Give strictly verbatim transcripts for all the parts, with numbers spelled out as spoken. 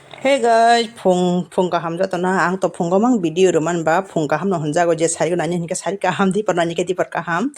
Hey guys, phung phung kaham jotono. Ang to phungo mang video rwmani ba phung kaham no hwnjago, je sari nani hinkhe sari kaham, dipor nani khe dipor kaham,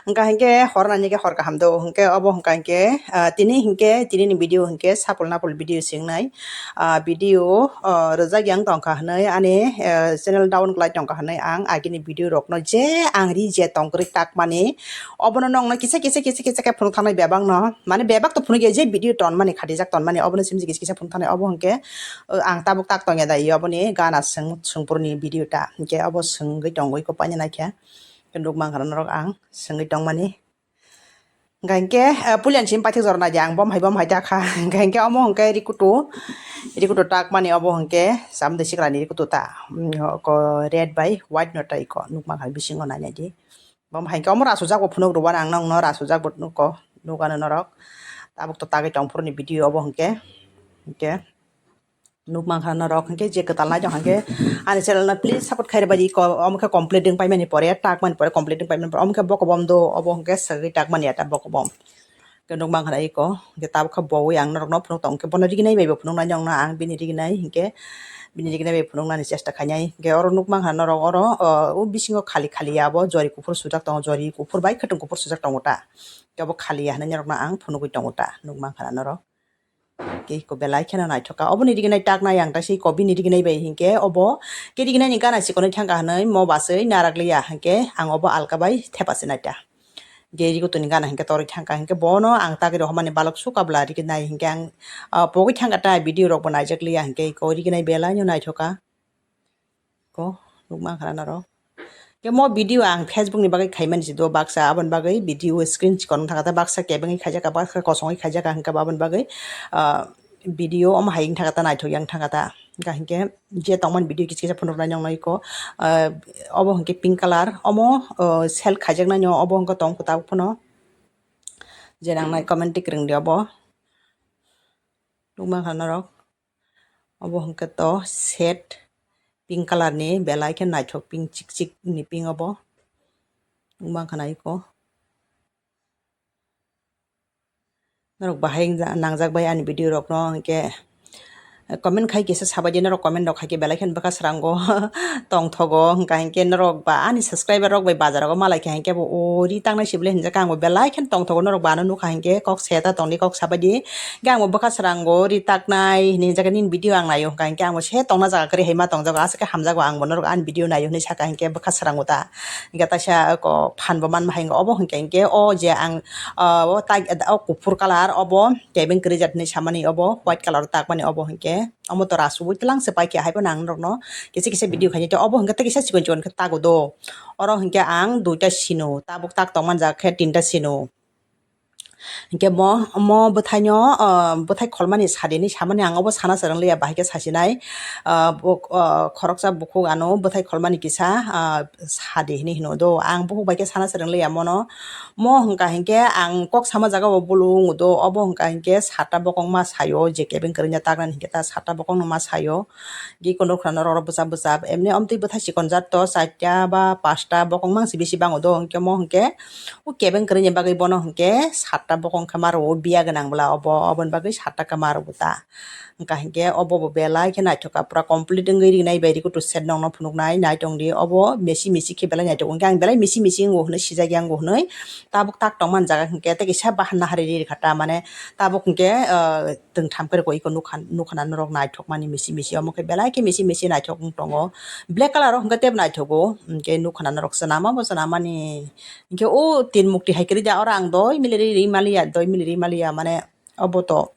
hwnkha hinkhe hor nani khe hor kaham do. Hinkhe obo hwnkha hinkhe, ah, tini hinkhe tini ni video hinkhe sapul napul video singnai, ah, video, ah, rwjak yang tongkha hwnwi ani, ah, channel down kwlai tongkha hwnwi ang agini video rokno je ang ri je tongkwrwi takmani obono nongno kisa kisa kisa kisa khe phunuk thangnai bebak no. Mane bebak to phunukya, je video tonmani, khatijak tonmani, obono simjik kisa kisa phunuk thangnai. Obo hwnkhe, uh, ang tabuk tak tongya da, iyo, oboni gana swng, swngpurni video ta. Hwnkhe obo swngwi tongwi kopaina naikhe. Hwnkhe nukmankha norok ang swngwi tongmani. Hwnkhe, uh, puilani simi paithak jora naidi ang, bom hai, bom hai ta kha. Hwnkhe omo hwnkhe rikutu, rikutu takmani obo hwnkhe chamdui sikrani rikutu ta. Mm, ko red bai white no ta iko, nukmankha bisingo nainaidi. Bom hai khe omo rasujak bo phunuk rwban ang nokno rasujak bo nuko, nukano norok. Tabuk to tagwi tongphuru ni video obo hwnkhe, hwnkhe nukmankha norok hwnkhe je kwtal naitong hwnkhe ani channel no please support khairwbaidi ko, omo khe complete wng paimani pore, takmani pore, complete wng paimani pore, omo khe bokobom do, obo hwnkhe swgwi takmani eta bokobom. Hwnkhe nukmankha iko, hwnkhe tabuk khe bowi ang norokno phunuk tong, hwnkhe bono riginai bai bo phunuknai nokno ang bini riginai, hwnkhe bini riginai bai phunuknani chesta khainai. Hwnkhe oro nukmankha norok oro, o, o bisingo khali khali ya bo jori kuphur sujak tongo, jori kuphur bai khwtwng kuphur sujak tongo ta. Hwnkhe obo khali ya hinwi norokno ang phunugwi tongo ta, nukmankha norok. Hwnkhe iko belai kheno naithok kha. Oboni riginai taknai ang ta se iko bini riginai bai hwnkhe obo khe riginai ni gana chikonwi thangkha hinwi mo baswi narak liya, hwnkhe ang obo alka bai thepa se naita. Hwnkhe rikutuni gana hwnkhe torwi thangkha, hwnkhe bono ang tagwi rohormani balok sukabla riginai hwnkhe ang, ah, pogwi thangkha ta video rokbo naijak liya, hwnkhe iko riginai belai no naithok kha. Ko nukmankha norok. Hwnkhe mo video ang Facebook ni bagwi khaimani se do baksa, aboni bagwi video screen chikon wng thangkha ta, baksa kebengwi khaijak kha, baksa kosongwi khaijak kha, hwnkhe aboni bagwi, ah, video omo hai wng thangkha ta, naithok yang thangkha ta. Hwnkha hwnkhe je tongmani video kisa kisa phunuknai nokno iko, ah, obo hwnkhe pink colour, omo, ah, sale khaijaknai no, obo hwnkhe tong kwtal phano. Je nangnai comment tik rwngdi obo. Nukmankha norok. Obo hwnkhe to set pink colour ni, belai khe naithok pink chik chik ni pink obo. Nukmankha na iko. Norok bahai wngja-, nangjak bai ani video rokno, hwnkhe comment khai kisa sabaidi norok, comment rok khai khe belai kheno bwkha srango tongthogo, hwnkha hinkhe norok ba ani subscriber rok bai bazar rogo malai kha hinkhe bo o ri tangnai sibole hinjak kha, ang bo belai kheno tongthogo, norok bo ano nukha hinkhe kok se ta tongdi, kok sabaidi. Hwnkhe ang bo bwkha srango ri taknai hinwi hinjak kha, nini video ang naio hwnkha hinkhe ang bo se tongna jaga kwrwi hai ma tongjago, aswk khe hamjago ang bo norok ani video naio hinwi sakha hinkhe bwkha srango ta. Hwnkhe taisa ko phan bo manma hai wngkha, obo hwnkhe hinkhe o je ang, ah, o tai, o kuphur colour obo kebeng kwrwi jat hinwi samani, obo white colour o takmani obo hwnkhe. Omo to rasubui twlang se paikhe, haiphano ang norokno kisa kisa video khainai, tei obo hwnkhe tei kisa chikon chikon khe tago do. Oro hwnkhe ang duita sino, tabuk tak tongmani jaga khe tinta sino. Hwnkhe mo, mo bwthaino, ah, bwthai kholmani sadini samani ang obo sana se rwngliya, bahai khe sasinai. Ah, bo, ah, khoroksa bukhuk ano bwthai kholmani kisa, ah, sadi hinwi hino do. Ang bukhuk bai khe sana se rwngliya mono. Mo hwnkha hinkhe ang kok sama jaga o bulu wngo do, obo hwnkha hinkhe satta bokong ma sayo, je kebeng kwrwini taknani hinkhe ta satta bokong no ma sayo. Giko nukha norok bwchap bwchap, emni omtwi bwthai chikon jat to chaita ba pasta bokong mang se bisi bango do, hinkhe mo hinkhe o kebeng kwrwini bagwi bono hinkhe satta bokong khe ma rwo, biya gwnang bwla obo, oboni bagwi satta khe ma rwo ta. Hwnkha hinkhe obo bo belai khe naithok kha, pura complete wngwi rinai bai rikutu set nokno phunuknai, naitongdi obo mesi mesi khe belai naithok, hwnkhe ang belai mesi mesi wngo hwnwi sijak ya wngo hwnwi tabuk tak tongmani jaga hinkhe tei kisa bahan nahari ri rwkha ta, mane tabuk hinkhe, ah, twngtham khe rwkha iko nukha, nukha na norok naithokmani mesi mesi, omo khe belai khe mesi mesi naithok wng tongo, black colour o hinkhe teibo naithogo, hinkhe nukha na norok swnama bo swnamani, hinkhe o tin mukti hai kwrwi da oro ang doi miliri ri maliya, doi miliri maliya, mane obo to.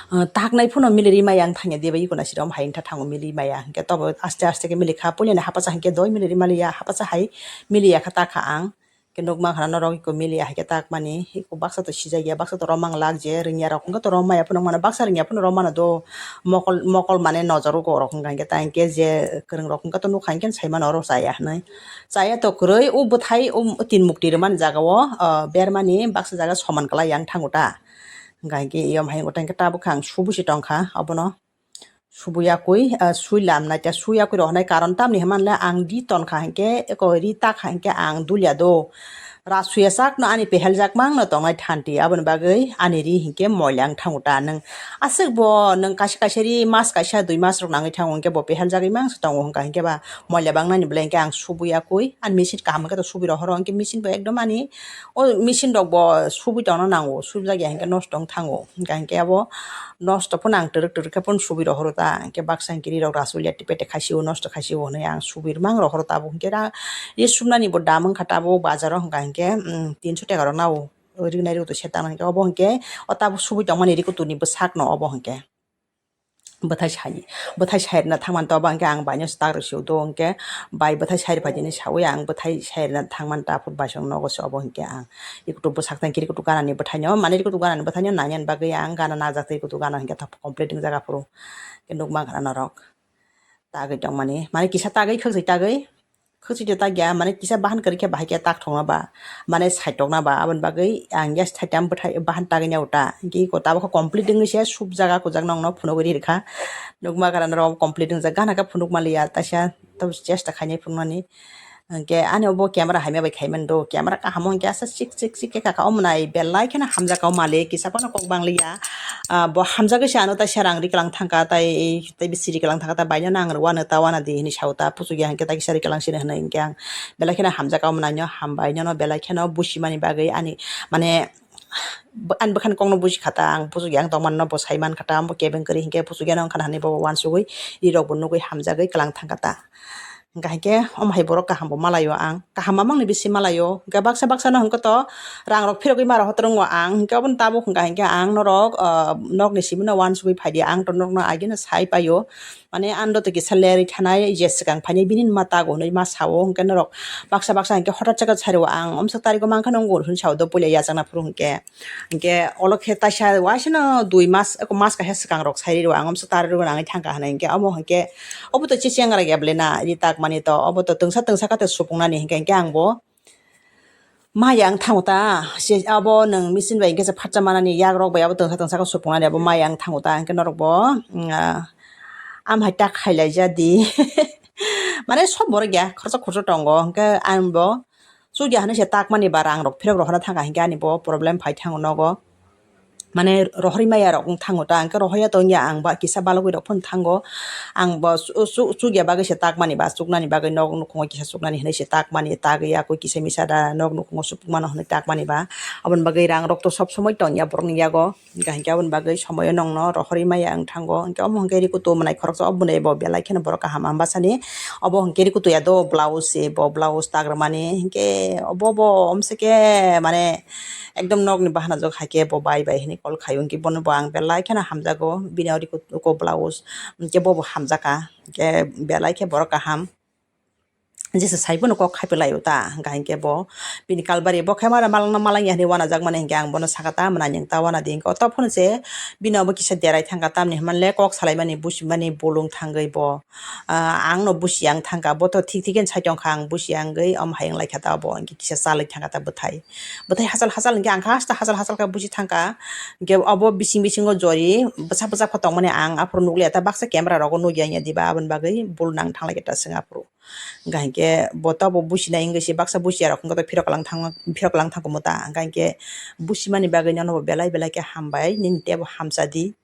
Ah, taknai phano miliri maya wng thangya, diba iko naisiro omo hai wngtha thango mili maya, hinkhe tobo aste aste khe mili kha, puilani hapasa hinkhe doi miliri maliya, hapasa hai miliya kha ta kha ang. Khe nukmankha norok iko miliya hai khe takmani, iko baksa to sijakya, baksa to romang lak je, rwngya rok wngkha to rom maya phano wngmano, baksa rwngya phano rom mano do, mokol mokol mane nojor o rok wngkha hinkhe ta hinkhe je kwrwng rok wngkha to nukha hinkhe saimano oro chaya hinwi. Chaya to kwrwi o bwthai o tin mukti rwmani jaga o, ah, bermani baksa jaga soman kwlai yang thango ta. Hwnkha hinkhe eyom hai wngkha hinkhe tabuk khe ang subusi tongkha obono. Subui yakui, ah, sui lamnai ta, sui yakui rohornai karon tamni hwnmanle ang ri tonkha hinkhe, eko ri takha hinkhe ang dulya do. Rasuya sak no ani peheljak mang no tongnai thanti, aboni bagwi ani ri hinkhe moila wng thango ta nwng. Aswk bo nwng kaisa kaisa ri mas kaisa dui mas rok nangwi thango hinkhe bo peheljagwi mang se tongo wngkha hinkhe ba moila bangnani belai hinkhe ang subui yakui ani machine kaham khe to subui rohoro hinkhe machine bo ekdom ani o machine rok bo subui tongna nango, subjak ya hinkhe nosto wng thango. Hinkha hinkhe abo nosto phano ang twrwk twrwk khe phano subui rohoro ta, hinkhe baksa hinkhe ri rok rasulia tipete khaisio nosto khaisio hinwi ang subui rwmang rohoro tabuk hinkhe ra. Ri subnani bo dam wngkha tabuk bazaro hinkha hinkhe, mm, tinso teka rok nao rinai rwtwi se tangna hinkhe obo hinkhe o tabuk subui tongmani ri kuturni bwsakno obo hinkhe. Bwthai sai, bwthai sai rwna thangmani to obo hinkhe ang baino se tak rw sio do hinkhe bai bwthai sai rw phaidi hinwi saui ang bwthai sai rwna thangmani ta phut baisong nogo se obo hinkhe ang ri kutu bwsak tang khe ri kutu ganani bwthaino mane ri kutu ganani bwthaino naiyan bagwi ang gana najak tei ri kutu gana hinkhe complete wngjak aphuru khe nukma khana norok tagwi tongmani mane kisa tagwi khwchai tagwi. Khwchwito tak ya, mane kisa bahan kwrwi khe bahai khe tak thokno ba, mane saitok na ba, aboni bagwi ang ya saitam bwthai bahan tagwi nw ta. Hinkhe iko tabukhe complete wngwi se subjak a kujak nokno phunugwi ri rwkha. Nukma gana norok complete wngjak, gana khe phunuk manliya, taisa tabuk chesta khainai phunuknani. Hinkhe ani obo camera hamya bai khaimani do, camera kaham o hinkhe aswk chik chik chik khe kha, omo nai belai kheno hamjak o malik, kisa phano kok bang liya. Ah, bo hamjagwi se ano taisa rang ri kwlang thangkha, tai, tai bisi ri kwlang thangkha, tai baino nang rw ano ta wana di hinwi sao ta, puchukya hinkhe tai kisa ri kwlang sini hinwi hinkhe ang belai kheno hamjak, omo naino hambai, nono belai kheno busimani bagwi ani, mane, bo-, ani bwkhani kokno busi kha ta, ang puchukya ang tongmani no bo sai man kha ta, bo kebeng kwrwi hinkhe puchukya no wngkha na hinwi bo uansugwi ri rok bo nugwi hamjagwi kwlang thangkha ta. Hingka hinkhe omo hai borok kaham bo malaio ang, kaham mamang ni bisi malaio. Hingke baksa baksa no hingke to rang rok phirogwi ma rok hotrong o ang, hingke oboni tabuk hingka hinkhe ang norok, ah, nok ni simi no uansugwi phai di, ang to nok no agee no sai paio. Mane ano to kisa lerwi thanai je swkang phainai bini ma tago hinui ma sao, hingke norok baksa baksa hingke hotat chakhe sai rwo ang, omsa tarigo mankha nw ongor hinui sao do puila yachakna phuru hingke. Hingke olo khe taisa waisa no dui mas, eko mas kaisa swkang rok sai rwo ang, omsa tari rwo nangwi thangkha hinui hingke omo hingke obo to chisi yangra ya ble na ri tak mani to obo to tungsa tungsa kha to supung nani hingke hingke ang bo maya wng thango ta, se abo nwng machine bai hingke se phatsa manani yak rok bai abo tungsa tungsa khe supung nani abo maya wng thango ta, hingke norok bo, mm, ah, am hai tak khai lai ja di. Mane sob borok ya khoroksa khoroksa tongo, hingke ang bo chukya hinui se tak mani ba rang rok phirok rohorna thangkha hingke ani bo problem phai thango nogo. Mane rohorwi maya rok wng thango ta, hingke rohorya tongya ang ba kisa balogwi rok phano thango. Ang bo chu-, chu-, chukya bagwi se tak mani ba chuknani bagwi nok nukhungo kisa chuknani hinui se tak mani, tagwi yakui kisa misa da nok nukhungo supung mano hinui tak mani ba. Aboni bagwi rang rok to sob somoi tongya borokni yago. Hingka hinkhe aboni bagwi somoyo nongno rohorwi maya wng thango. Hingke omo hingke ri kutu mwnai khoroksa o bwrwi bo belai kheno borok kaham ambasani. Obo hingke ri kutu ya do blouse se bo blouse tag rwmani. Hingke obo bo omsike mane ekdom nokni bahanajwk haikhe bo bai bai hinui call khaio. Hingke bono bo ang belai kheno hamjago. Bini o ri kutu blouse hingke bo bo hamjaka. Hingke belai khe borok kaham. Jesa sai phano kok khai pelaio ta, hingka hinkhe bo bini kalbari bo khe mara malangna malangya hinui uanajakmani hinkhe ang bono saka ta, mwnai nwng ta uana di, hinkhe o tophono se bini obo kisa derai thangkha, tamni hwnba le kok salaimani busimani bolong thangwi bo, ah, ang no busi yang thangkha, bo to thik thik khe sai tongkha, ang busi yangwi omo hai wng laikha ta obo, hinkhe kisa chalwi thangkha ta bwthai, bwthai hachal hachal hinkhe ang khe hasta hachal hachal khe busi thangkha, hinkhe obo bising bisingo jori bwsa bwsa pha tongmani ang aphuru nukliya ta, baksa camera rogo nukya wngya diba, aboni bagwi bul nang thanglaikha ta chwng aphuru. Hingka hinkhe bo tabuk businai wngwi se baksa busiya rok wngkha phirok lang thang, phirok lang thang khe muta. Hingka hinkhe busimani bagwi nono bo belai belai khe hambai, nini teibo hamsa di.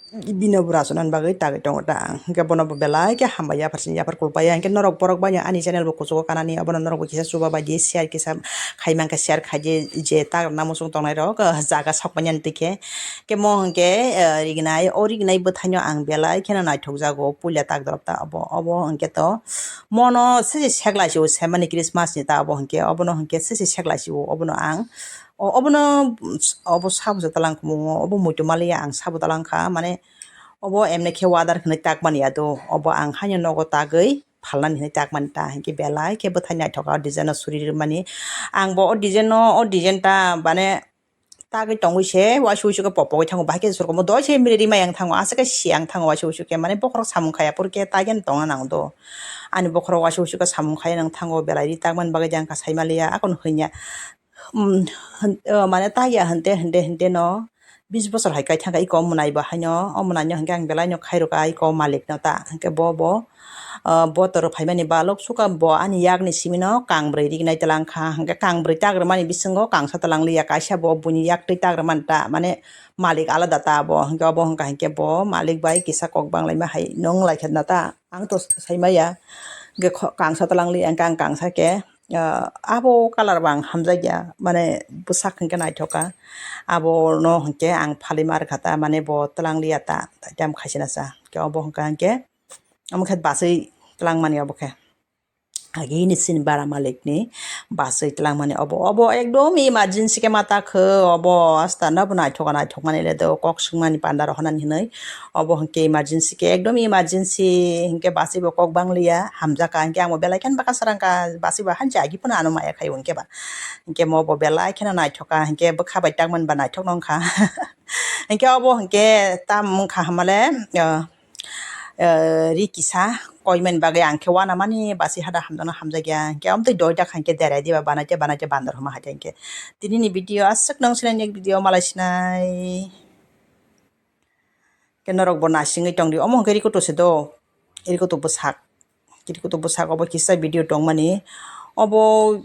Bini bo rachunani bagwi tagwi tongo ta ang. Hingke bono bo belai khe hambai yaphar sini yaphar kulpai ya. Hingke norok borok bai ani channel bo kuchugo kanani, abono norok bo kisa chuba bai di, share kisa khai mankha, share khai di, je ta namo chwng tongnai rok, jaga sok manya twi khe. Khe mo hwnkhe, eh, rignai, o rignai bwthaino ang belai kheno naithokjago, puila tak dorop ta obo, obo hwnkhe to mono sese seklai se o semani Christmas ni ta obo hwnkhe, obono hwnkhe sese seklai se o, obono ang, o-, obono, obo sabo se talang kumungo, obo muitu maliya ang sabo talang kha, mane obo emne khe order hwnwi tak mani ya do, obo ang haino nogo tagwi phalnani hwnwi tak mani ta, hwnkhe belai khe bwthai naithok o design no suri rwmani, ang bo o design no, o design ta mane, tagwi tongwi se uaisuk uisuk khe pok pogwi thango, bahai khe se rokomo doi se miri rimai yang thango, aswk khe se yang thango uaisuk uisuk khe, mane bokhorok samung khaiya phuru khe tagwi tongna nango do. Ani bokhorok uaisuk uisuk khe samung khaiya nang thango, belai ri tangmani bagwi de ang kha sai maliya, akon hwnya, um, hwn-, o, mane tagya hwnte, hwnte, hwnte no bis bosor hai kai thangkha iko mwnai bo haino, o mwnai no hinkhe ang belai no khairokha iko malik no ta, hinkhe bo bo, ah, bo toro phaimani balok suka bo ani yak ni simi no kang brwi rignai twlang kha, hinkhe kang brwi tak rwmani bisingo kangsa twlang liya, kaisa bo buini yak twi tak rwmani ta, mane malik alada ta bo, hinkhe obo hwnka hinkhe bo malik bai kisa kok bang laima hai nung lai kha na ta, ang to sai maya, hinkhe kho-, kangsa twlang liya, hinkhe ang kangsa khe, ah, abo colour bo ang hamjakya, mane bwsak hinkhe naithok kha. Abono hinkhe ang phalwi ma rwkha ta, mane bo twlang liya ta, tam khaisina sa. Hinkhe obo hwnka hinkhe, omo khe baswi twlang mani obo khe. Agini sini bara malik ni baswi twlang mani obo. Obo ekdom emergency khe ma ta khe obo, asta no bo naithok naithok mani le do, kok swng mani panda rok hwnani hinwi. Obo hwnkhe emergency khe, ekdom emergency, hinkhe basi bo kok bang liya, hamjak kha, hinkhe ang bo belai kheno bwkha srang kha, basi bo hanchi agi phano ano maya khai hinkhe ba. Hinkhe mo bo belai kheno naithok kha, hinkhe bwkha bai tak mani ba naithok no wngkha. Hinkhe obo hinkhe tam wngkha hamale, ah, ah, ri kisa koi mani bagwi ang khe uanamani basi hada hamjakno hamjakya, hinkhe amtwi doi dakha hinkhe derai diba banaite banaite bandor homa haikhe hinkhe. Tini ni video aswk nang sinai next video malai sinai. Khe norok bo nasingwi tongdi, omo hwnkhe rikutu se do, rikutu bwsak, rikutu bwsak obo kisa video tongmani, obo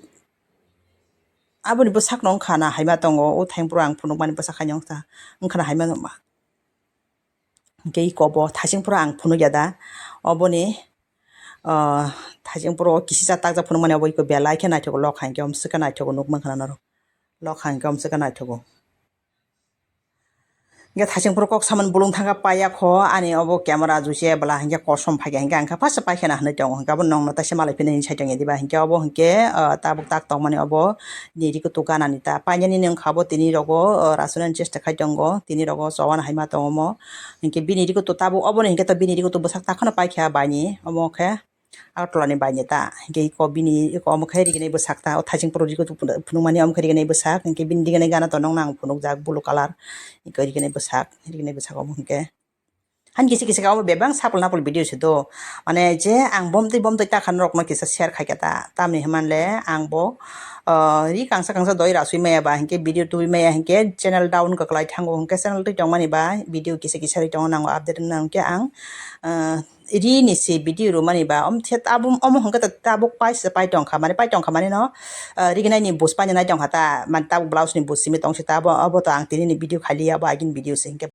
aboni bwsakno wngkha na haima tongo, o thaimpro ang phunukmani bwsak haino wngkha, wngkha na haima tongma. Hinkhe iko bo thasingphuru ang phunukya da, oboni, ah, thasingphuru kisicha takjak phunukmani obo iko belai khe naithogo, lokha hinkhe omswkhe naithogo, nukmankha na norok, lokha hinkhe omswkhe naithogo. Hinkhe thasingphuru kok samani bulung thangkha paiya kho, ani obo camera juiche bwla hinkhe kosom phaikha, hinkhe ang kha first paikha na hinwi tongo, hinkhe abo nokno taisa malai phina hinwi sai tongya diba, hinkhe obo hinkhe, ah, tabuk tak tongmani obo nini rikutu ganani ta painani wngkha, abo tini rogo, ah, rasunani chesta khai tongo, tini rogo chowana haima tongo omo, hinkhe bini rikutu tabuk oboni hinkhe to bini rikutu bwsak takhwno paikha baini omo khe. Agartala ni bai ni ta, hinkhe iko bini iko omo khe rignai bwsak ta, o thasingphuru rikutu phunukmani omo khe rignai bwsak, hinkhe bini rignai gana to nokno ang phunukjak blue colour, iko rignai bwsak, rignai bwsak omo hinkhe. Hani kisa kisa khe omo bebak sapul napul video se do, mane je ang bomtwi bomtwi takha norokno kisa share khaikha ta, tamni hwnmanle ang bo, ah, ri kangsa kangsa doi rasui maya ba hinkhe video tubui maya hinkhe channel down kwklai thango, hinkhe channel twi tongmani ba video kisa kisa ri tongo nango update wngna hinkhe ang, ah, ri ni se video rwmani ba, om the tabuk, omo hwnkhe ta tabuk paisa pai tongkha, mane pai tongkha mane no, ah, rignai ni buj paina nai tongkha ta, mane tabuk blouse ni buj simi tong se ta, abo, abo to ang tini ni video khali ya, abo agini video se hinkhe.